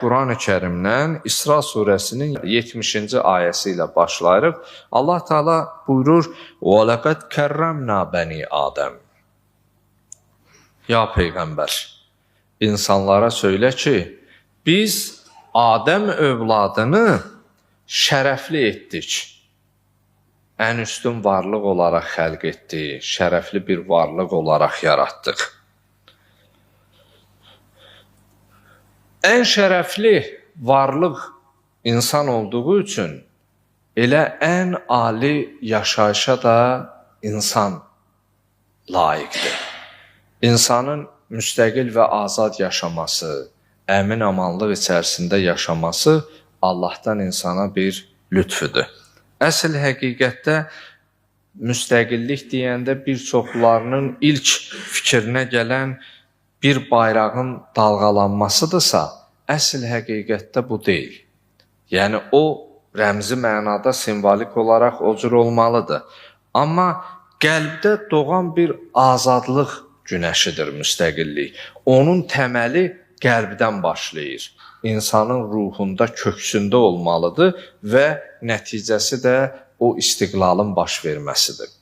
Quran-ı Kərimdən İsra surəsinin 70-ci ayəsi ilə başlayırıq. Allah Teala buyurur: "Və laqad kerremna bani Adəm." Ya peyğəmbər, insanlara söylə ki, biz Adəm övladını şərəfli etdik. Ən üstün varlıq olaraq xəlq etdik, şərəfli bir varlıq olaraq yaratdıq. Ən şərəfli varlıq insan olduğu üçün elə ən ali yaşayışa da insan layiqdir. İnsanın müstəqil və azad yaşaması, əmin-amanlıq içərisində yaşaması Allahdan insana bir lütfüdür. Əsl həqiqətdə müstəqillik deyəndə bir çoxlarının ilk fikrinə gələn bir bayrağın dalğalanmasıdırsa, əsl həqiqətdə bu deyil. Yəni o rəmzi mənada simvolik olaraq o cür olmalıdır. Amma qəlbdə doğan bir azadlıq günəşidir müstəqillik. Onun təməli qəlbdən başlayır. İnsanın ruhunda, köksündə olmalıdır və nəticəsi də o istiqlalın baş verməsidir.